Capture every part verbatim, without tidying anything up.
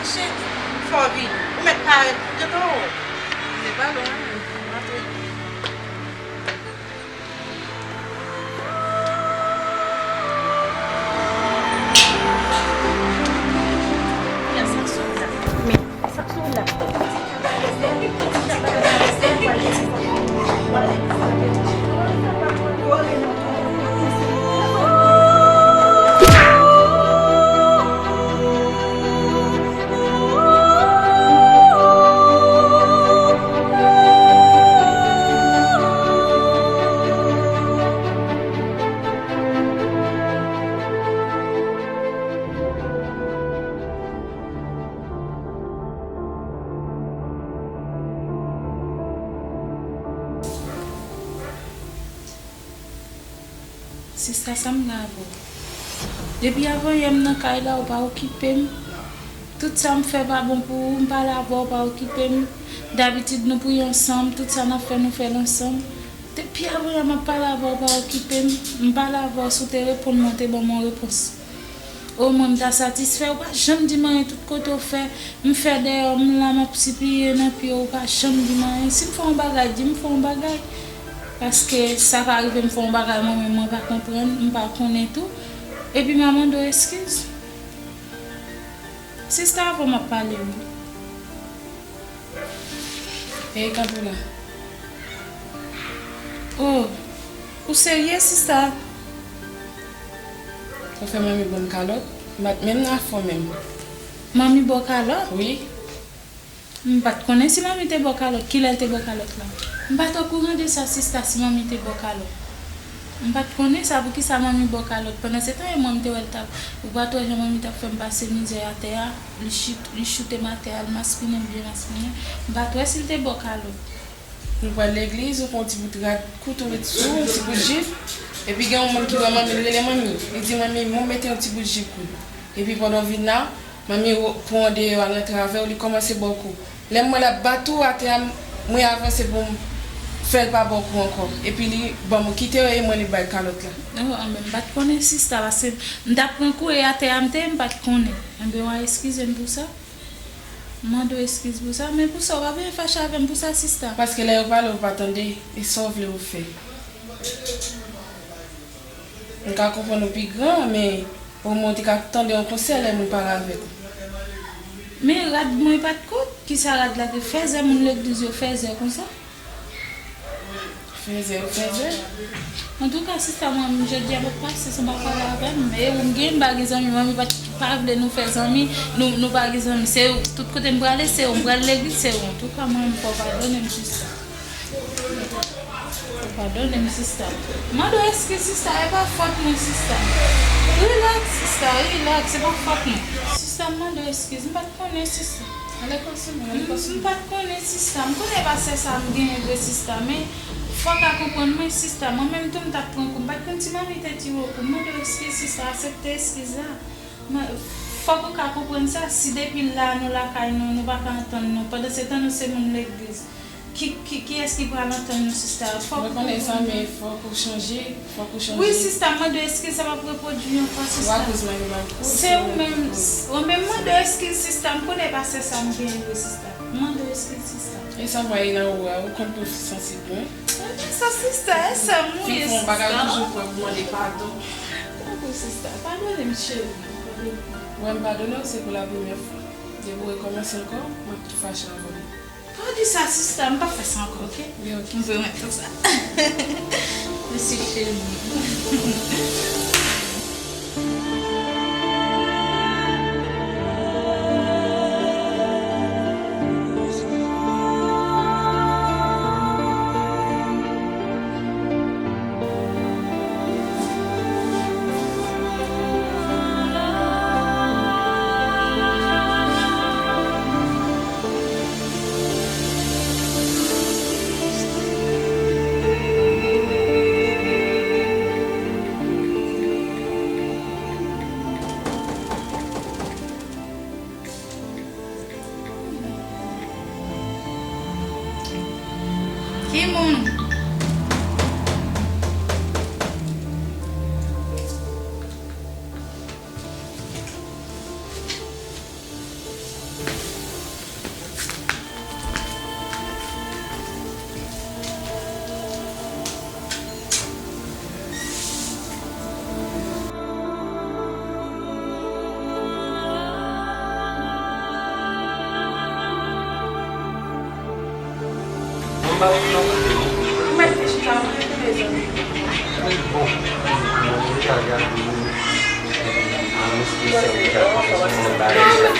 Cheri, fò w vini. Ou mèt parèt, ou gentan wè. Se pa lwen, m antre. Sa k sou la? Men, sa k sou la? Sista, sa m gen avè w? Depi avanyè m nan kay la, ou pa okipe m. Tout sa m fè pa bon pou ou, m pale avè w, ou pa okipe m. Dabitid, nou priye ansanm, tout sa n ap fè, nou fè l ansanm. Depi avanyè m ap pale avè w, ou pa okipe m. M pale avè w, si w te reponn mwen, w te ban m yon repons. O mwen, m ta satisfè, ou pa janm di m anyen, tout kote w fè, m fè dèyè w, m la, m ap sipliye nan pye w, ou pa janm di m anyen. Si m fè yon bagay, di m fè yon bagay. Paske sa pa rive m fè yon bagay mwen menm mwen pa konprann, m pa konnen tou. Epi m a mande w eskiz. Sista, avan m ap pale wi. E kanpe la. Oh, ou serye, sista? Ou fè manmi ban m kalòt? M pa t menm nan afè w menm. Manmi ba w kalòt? Wi. M pa t konnen si manmi te ba w kalòt. Kilè l te ba w kalòt la? M pa t okouran de sa, sista, si manmi te ba w kalòt. M pa t konnen sa, poukisa manmi ba w kalòt. Pandan se tan, e mwen, m te wè l t ap, ou pa t wè jan manmi t ap fè m pase mizè atè a, li chit-, li choute m atè a, l maspinen m, byen maspinen. M pa t wè si l te ba w kalòt. Nou pral legliz, ou pran yon ti bout rad kout ou met sou ou, yon ti bout jip. Epi gen yon moun ki wè manmi, li rele manmi. Li di, "Manmi, mwen mete yon ti bout jip kout." Epi pandan w vin la, manmi wo-, pran w deyò, al rantre avè w, li kòmanse ba w kou. Lè m wè l ap bat ou atè a, m, mwen avanse pou m fè l pa ba w kou ankò. Epi li ban m, kite w e mwen li bay kalòt la. Oh, anben, m pa t konnen sista, paske m t ap pran kou e atè a m te ye, m pa t konnen. Anben, w a eskize m pou sa. M mande w eskiz pou sa, men pou sa, w pa bezwen fache avè m pou sa, sista. Paske lè yo pale, ou pa tande, e sa w vle ou fè. M ka konprann ou pi gran, men omwen ou te ka tande yon konsèy lè moun pale avèk ou. Men rad mwen pa t kout, kisa rad la te fèzè, moun legliz yo fèzè konsa? Fèzè, fèzè. Antouka, sista, mwen, jodi a pa t pase san pa pale avè m. E ou m gen, m pa gen zanmi, manmi pa t, pa vle nou fè zanmi, nou, nou pa gen zanmi. Se ou, tout kote m prale, se ou, m pral legliz, se ou. Antouka, mwen, fò w padone m, sista. Fò w padone m, sista. M mande w eskiz, sista, e pa fòt mwen, sista. Rilaks, sista, rilaks, se pa fòt mwen. Sista, m mande w eskiz, m pa t konnen, sista. Ale kòse mwen, ale kòse mwen. M pa t konnen, sista. M konnen e pa sè sa m genyen vre, sista, men fò w ka konprann mwen, sista. Mwen menm tou, m t ap pran kou. M pa t konn si manmi te tire w kou. M mande w eskiz, sista, aksepte eskiz la. Mwen, fòk ou ka konprann sa, si depi la nou lakay nou, nou pa ka antann nou. Pandan se tan nou se moun legliz. Ki, ki, kiyès ki pral antann nou, sista? Fòk ou konprann. Mwen konnen sa, men fòk ou chanje, fòk ou chanje. Wi, sista, m mande w eskiz, sa p ap repwodui ankò, sista. Ou akoz manmi m ap koz. Se ou menm, ou menm mande w eskiz, sista. M konnen e pa sè sa m genyen vre, sista. M mande w eskiz, sista. E sa pa ye nan ou a, ou konn tou sansib mwen. E sa, sista, e sa m ye, sista. Fi fè yon bagay toujou pran pou mande padon. Tankou sista, padone m, cheri. Padone m. Wè m padone w, se pou la premyè fwa. Depi w rekòmanse ankò, m ap tou fache avè w. Pa di sa, sista, m p ap fè sa ankò, oke? Wi, oke. M pwomèt ou sa. Mèsi, cheri. Ki moun? Ou mèt vin chita, ou mèt vin bezwen. Bon, mwen deja gade, mwen espesyal deja, kòman bagay sa.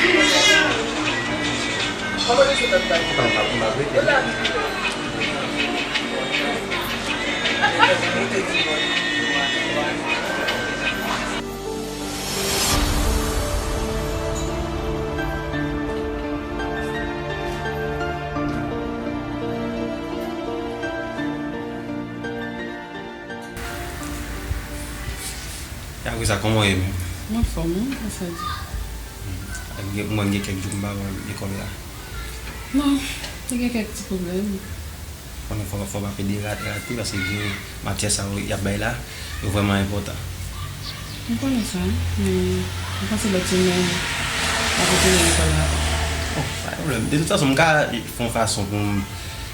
Kòman se fè bagay? Kòman bagay? E apre sa, kòman w ye menm? M anfòm, wi, kòman sa di? Gen, mwen gen kèk jou m pa wè w lekòl la. Non, te gen kèk ti pwoblèm. Konnen fò, fò pa pede ra-, rate, paske gen matyè sa yo y ap bay la, yo vrèman enpòtan. M konnen sa, men m panse lòt semèn, m ap retounen lekòl la. Bon, pa gen pwoblèm. De tout fason, m ka fè yon fason pou m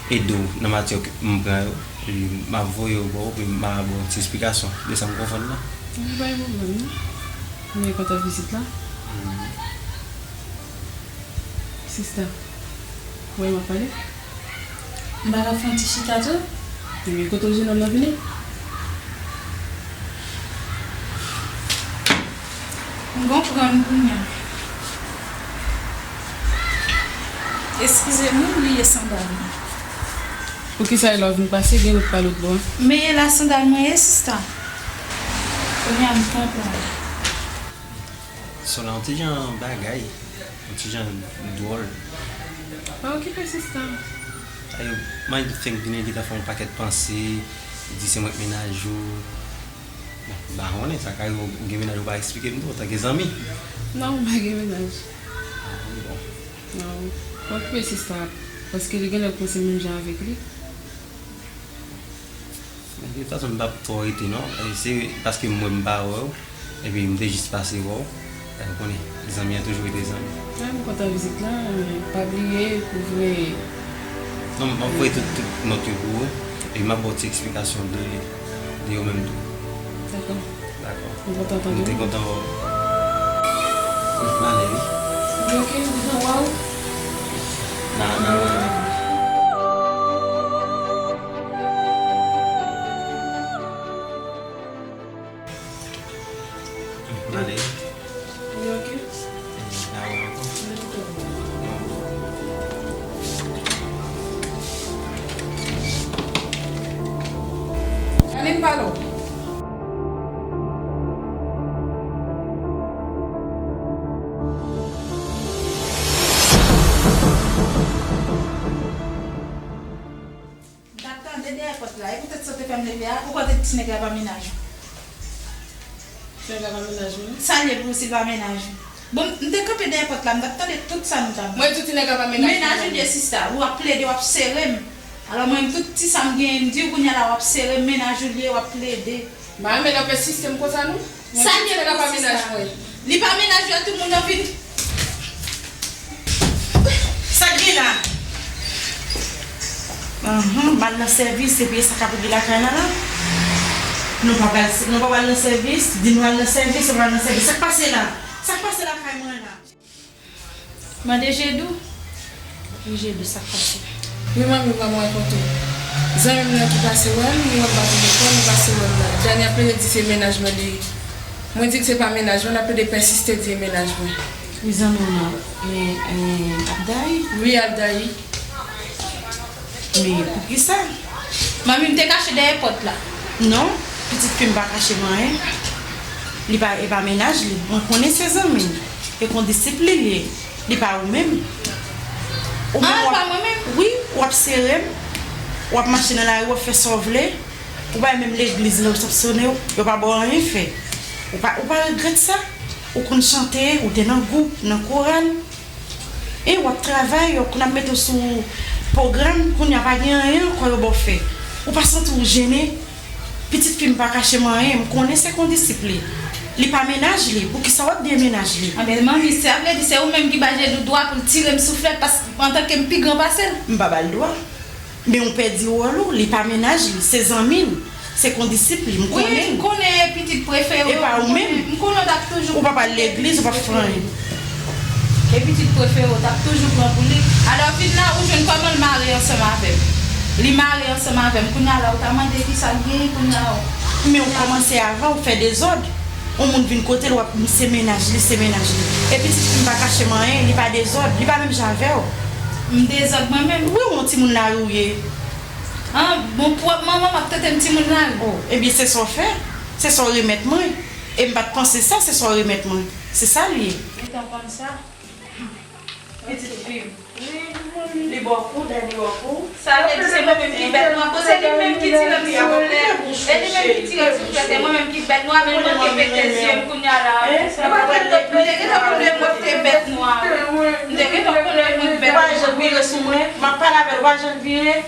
ede w nan matyè ke m pran yo. Epi m ap voye yo ba w, epi m a ba w ti esplikasyon de sa m konprann nan. Wi, pa gen pwoblèm, non. Mwen kontan vizit la. Sista, ou wè m ap pale? M pa ka fè yon ti chita tou? Ebyen, kote w jennonm nan vini? M konprann kounye a. Eskize m, wi, m bliye sandal mwen. Poukisa lè w vin pase, gen wout pa lòt bò a? Men e la sandal mwen ye, sista. Kounye a m konprann. Sè w la yon ti jan bagay, yon ti jan dwòl. Pa okipe sista. Ayo, m fenk vini, li ta fè yon pakèt panse, li di se mwen k mennaj ou. Bon, m pa konnen, sa ka rive w gen mennaj ou pa eksplike m tou, antanke zanmi. Non, m pa gen mennaj. Ah, bon. Non, pa okipe sista, paske li genlè panse menm jan avèk li. Men de tout fason, m p ap twò rete non. E se paske m wè m pa wè w, epi m te jis pase wè w. E ou konnen, zanmi an toujou rete zanmi. Mwen, m kontan vizit la, men pa bliye pou vle. Non, m ap voye tout, tout nòt yo pou ou, epi m ap ba w ti eksplikasyon de, de yo menm tou. Dakò. Dakò. M kontan tande w. M te kontan wè w. M ale, wi. Ok, m kontan wè w. Nan, nan, nan, nan. M ale. Li ok? M ale ankò. Ann pale. M t ap tande dèyè pòt la. E poutèt sa w te fè m leve a? Ou kwè ti nèg la pa mennaj ou? Ti nèg la pa mennaj mwen? Sa l ye pou ou si l pa mennaj ou? Bon, m te kanpe dèyè pòt la, m t ap tande tout sa nou t ap di. Mwen di w ti nèg la pa mennaj mwen. Mennaj ou l ye, sista. Ou ap plede, w ap sere m. Alò, mwen menm, tout ti sa m genyen, m di w kounye a la, w ap sere m, mennaj ou l ye, w ap plede. M pa renmen lè w pèsiste m konsa, non. Sa l ye pou ou, sista? Li pa mennaj ou a, tout moun nan vin. Sa k gen la? Anhan, m al nan sèvis, epi e sa k ap regle lakay la la? Nou pa pral, nou pa pral nan sèvis, di nou al nan sèvis, nou pa al nan sèvis. Sa k pase la? Sa k pase lakay mwen la? Mande Jedou. Wi, Jedou, sa k pase? Wi, manmi, ban mwen rakonte w. Zanmi m nan ki pase wè m, li wè m pa vin lekòl, li pase wè m la. Dani ap plede di se mennaj mwen li ye. Mwen di l se pa mennaj mwen, l ap plede pèsiste di e mennaj mwen. Wi, zanmi w nan, e, e, Abday? Wi, Abday. Men poukisa? Manmi, m te kache dèyè pòt la. Non, pitit fi m pa kache m anyen. Li pa, e pa mennaj li. Mwen konnen se zanmi l. E kondisip li l ye. Li pa ou menm. Ou menm w ap, wi, w ap sere m. W ap mache nan lari, w ap fè sa w vle. Ou pa menm legliz la, yo sanksyonnen w. Yo pa ba w anyen fè. Ou pa, ou pa regrèt sa? Ou konn chante, ou te nan gwoup, nan koral. E w ap travay, yo konn ap mete w sou pwogram, kounye a pa gen anyen ankò yo ba w fè. Ou pa santi w jennen? Pitit fi m pa kache m anyen, m konnen se kondisip li. Li pa mennaj li, poukisa w ap di e mennaj li? Anben, manmi, sa vle di se ou menm ki ba Jedou dwa pou l tire m souflèt, paske antanke m pi gran pase l? M pa ba l dwa. Men ou pèdi wòl ou, li pa mennaj li, se zanmi l, se kondisip li, m konnen. Wi, m konnen e pitit prefere w, m konnen, m konnen w t ap toujou pran pou li. Ou pa pral legliz, ou p ap fè anyen. E pitit prefere w, w t ap toujou pran pou li. Alò, vin la, ou jwenn kòman l mare ansanm avè m. Li mare ansanm avè m. Kounye a la, ou ta mande ki sa l genyen kounye a. Men ou kòmanse avan, ou fè dezòd. Yon moun vin kote l, w ap di se mennaj li, se mennaj li. E pitit fi m pa kache m anyen, li pa dezòd, li pa menm jan avè w. M dezòd mwen menm? Wi, yon timoun lari w ye. An, bon, pwòp manman m ap tete m timoun lari. Oh, ebyen, se sa w fè. Se sa w remèt mwen. E m pa t panse sa, se sa w remèt mwen. Se sa l ye. Gentan konn sa. Pitit fi m. Li ba w kou, Dani ba w kou. Sa vle di se mwen menm ki bèt nwa. Bon, se li menm ki tire m souflèt. E li menm ki tire m souflèt, e mwen menm ki bèt nwa, men l manke pete zye m kounye a la. Nou pa konn lòt, nou te gentan konnen mwen te bèt nwa. Nou te gentan konnen mwen bèt nwa. Ou pa janm vire sou mwen, m ap pale avè l, ou pa janm vire.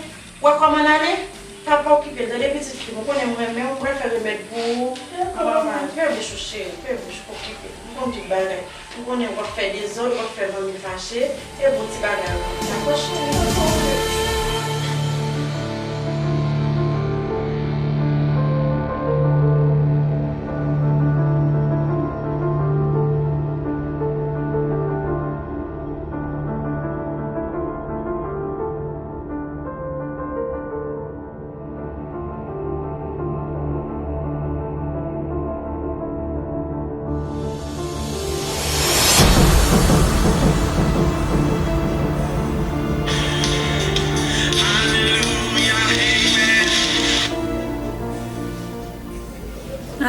Ou wè kòman l ale? Pa, pa okipe l, tande pitit fi m, ou konnen m renmen w, m prefere remèt pou ou. Mama, fè bouch ou cheri, fè bouch ou, pa okipe l. M konn tout bagay. M konnen w ap fè dezòd, w ap fè manmi fache, e bon ti bagay w ap fè. Dakò cheri, dakò.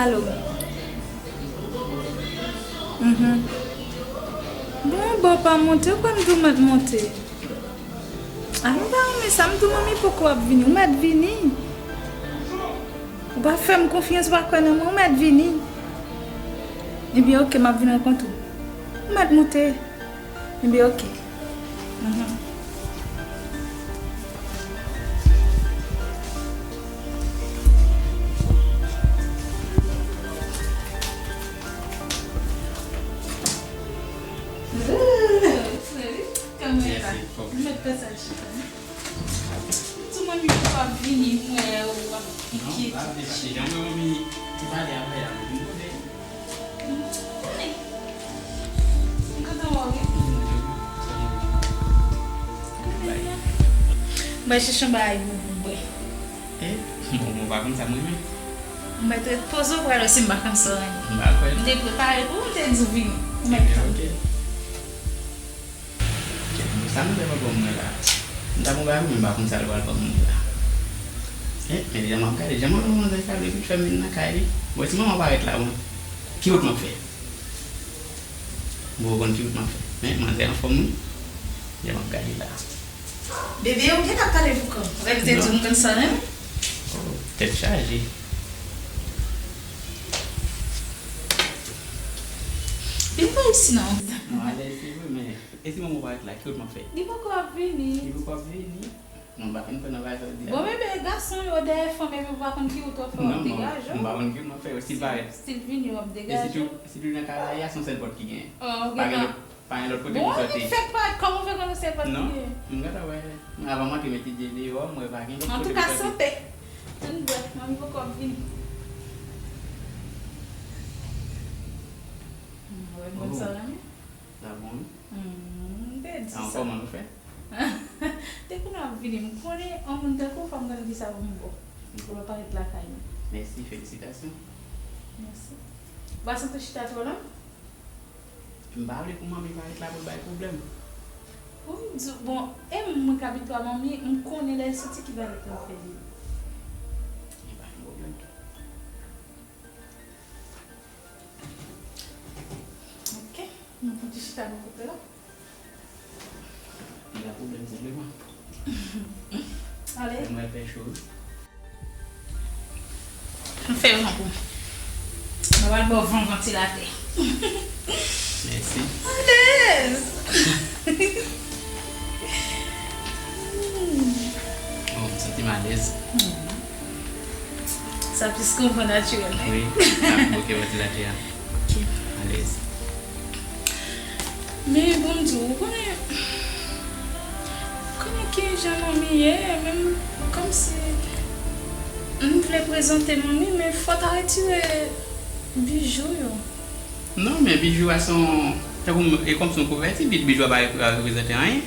Alo. Mhm. Bon, bò pa monte, ou kwè m di w mèt monte? Ah, m pa renmen sa, m di w manmi poko ap vini, ou mèt vini. Ou pa fè m konfyans, ou pa kwè nan mwen, ou mèt vini. Ebyen, oke, m ap vin rankontre w. Ou mèt monte. Ebyen, oke. Mhm. Kamera. Mèt fè sa chita. Tou manmi pou ap vini, mwen ou ap enkyete. Non, pa vle pase. Jan mwen manmi te pale avè a, mwen vin konnen. Mwen konnen. Mwen kontan wè w, wi. Mwen chèche yon bagay pou w bwè. Eh, bon, mwen pa konn sa mwen menm. Mwen te poze w pral wè si m pa konn sa w renmen. M pa kwè. M te prepare pou ou, m te di w vini. Ou mèt pran. Ok. Bon, sa manzè pral ban mwen la? M ta pran bagay pou mwen, m pa konn sa l pral ban mwen la. Eh, men jan m ap gade, jan manman manzè sa vle vin fè m vin nan kay li. Bon, si manman parèt la, bon, ki wout m ap fè? Bon, ou konn ki wout m ap fè. Men manzè anfòm, wi. Jan m ap gade la. Bebe, ou gentan ap pale pou kò m. Ou wè m te di w m konn sa w renmen. Oh, tèt chaje. Vin pa isi non. Non, ale isi vre, men e si manman parèt la, ki wout m ap fè? Li poko ap vini. Li poko ap vini? Non, m pa fin kwè nan bagay sa w di a. Bon, men, men gason yo dèyè fanm epi ou pa konn ki wout w ap fè, w ap degaje w. Non, non, m pa konn ki wout m ap fè, si l parèt. Si l vini, w ap degaje w. E sitou, sitou nan kay la, se yon sèl pòt ki genyen. Oh, pa gen lòt, pa gen lòt kote pou sòti. Bon, li fèk parèt, kòman w fè konnen se sèl pòt ki genyen? Non, m gentan wè. Avan m antre, m etidye deyò, m wè pa gen lòt kote pou sòti. Antouka, sante. Tann bwè, manmi poko ap vini. Hmm, wè, m konn sa w renmen. Sa bon, wi. Hmm, m te di sa. Ankò, kòman nou fè? Depi nou ap vini, m konnen yon moun tankou w, fò m konn kisa pou m ba w. Pou w pa parèt lakay mwen. Mèsi, felisitasyon. Mèsi. Ou pa santi w chita twò long? M pa vle pou manmi parèt la pou l bay pwoblèm. Pou m di w, bon, e mwen k abitye a manmi, m konnen lè l soti ki bagay k ap fè li. E pa gen pwoblèm. Ok. Nou pou ti chita bò kote la. Li pa pwoblèm, senpleman. Ale. Mwen pè cho. M fè van pou. Mwen pral ba w van vantilatè. Mèsi. Alèz. Oh, m santi m alèz. Sa plis ke yon van natirèl, wi. Wi, sa plis ke vantilatè a. Ok. Alèz. Men bon, m di w, ou konnen, ou konnen ki jan manmi ye, menm kòmsi m vle prezante manmi, men fò w ta retire bijou yo. Non, men bijou a se yon, tankou, e kòmsi yon kouvèti, bi-, bijou a pa reprezante anyen.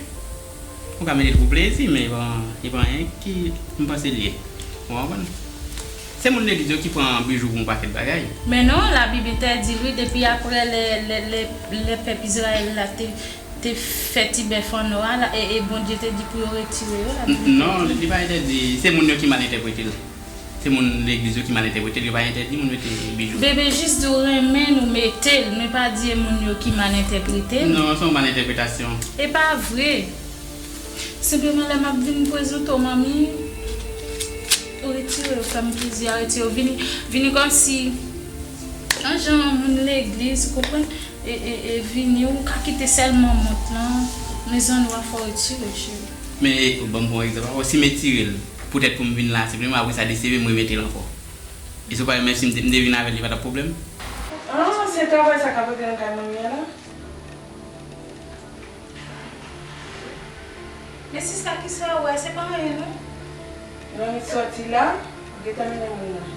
Ou ka mete l pou plezi, men e pa, e pa anyen ki m panse l ye. Ou konprann? Se moun legliz yo ki pran bijou pou yon pakèt bagay. Men non, Labib entèdi l wi, depi apre lè, lè, lè, lè pèp Izrayèl la te, te fè ti bèf an nò a, la, e, e Bondye te di pou yo retire yo, Labib entèdi. Non, li pa entèdi. Se moun yo ki mal entèprete l. Se moun legliz yo ki mal entèprete l, yo pa entèdi moun mete bijou. Bebe jis di w renmen nou mete l, men pa di e moun yo ki mal entèprete l. Non, se yon mal entèpretasyon. E pa vre. Senpleman lè m ap vin prezante w manmi, ou retire yo, fè m plezi a retire yo. Vini, vini kòmsi yon jan moun legliz, ou konprann? E, e, e vini, ou ka kite sèlman mont lan, men zòn ou a fò w retire, cheri. Men, ban m pran yon egzanp ankò, si m retire l, poutèt pou m vin la senpleman, apre sa li seve, m remete l ankò. E si w pa renmen, si m te, m te vin avè l, li pa t ap pwoblèm? Ah, se travay sa k ap regle nan kay manmi an la? Men sista, kisa w wè? Se pa anyen non. Manmi sòti la, gentan mennen moun nan.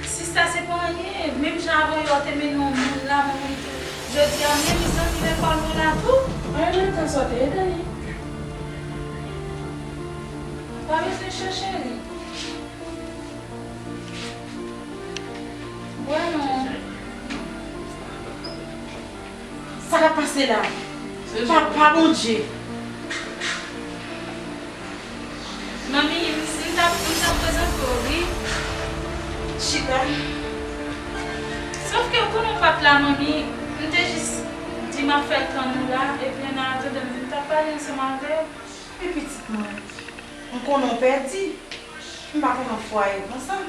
Sista, se pa anyen. Menm jan avan yè w te mennen yon moun la, manmi tou. Jodi a, menm zanmi lekòl mwen la tou. Anyen nan tan sòti, e Dani. Pa bezwen chèche li. Bwè non. Sa k ap pase la? Papa Bondye! Manmi, m, m t ap, m t ap prezante w, wi. Chita. Sòf ke konnen w pa t la, manmi, m te jis di m ap fè tan nou la, epi an atandan m vin t ap pale ansanm avè w. Men pitit mwen, m konnen w pèdi. M pa konn nan fwaye konsa.